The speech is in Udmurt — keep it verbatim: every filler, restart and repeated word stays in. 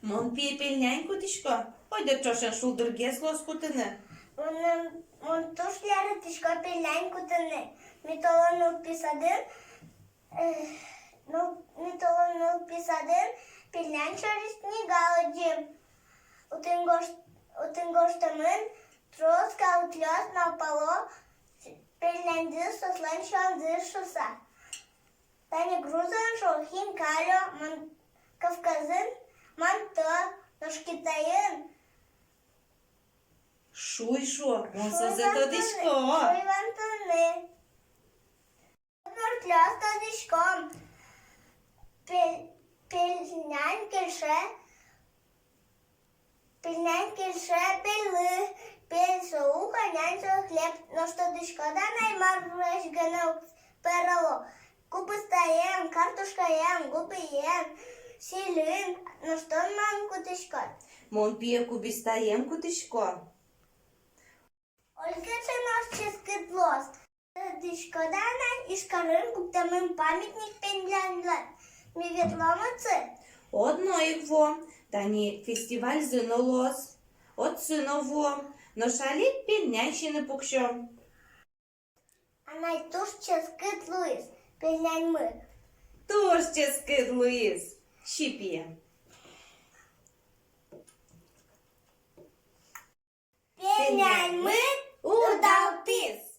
Мон, пие, пельнянь кутӥсько. Ойдо ӵошен шулдыргес луоз кутыны. Мон, мон туж яратӥсько пельнянь кутыны. Ми толон нылпи садын, э, ну, ми толон нылпи садын пельнянь сярысь книга лыдӟим. Отын гож-, отын гожтэмын, трос калыклэсь малпало пельняньзэс соослэн сюанзы шуыса. Тани Грузиын шуо хинкали, мон-, Кавказын манто, нош Китайын шуй шуо, мон сое тодӥсько. Шуй вантыны. Удмуртлёс тодӥськом. Пель-, пельнянь кельше, пельнянь кельше пельлы, пель со ухо, нянь со хлеб. Нош тодӥськод-а, анай, мар вазь гинэ уг пӧрало? Кубистаен, картошкаен, губиен, сӥльын, нош тон мар кутӥськод? Мон, пие, кубистаен кутӥсько. Ольга, ӵем нош ческыт луоз. Тодӥськод-а, анай, Ижкарын пуктэмын памятник пельняньлы. Ми ветлом отчы? Одно ик вуом, тани фестивальзы но луоз. Отчы но вуом, нош али пельнянь сиыны пуксём. Анай, туж ческыт луиз пельняньмы. Туж ческыт луиз, си, пие. Пельняньмы удалтӥз.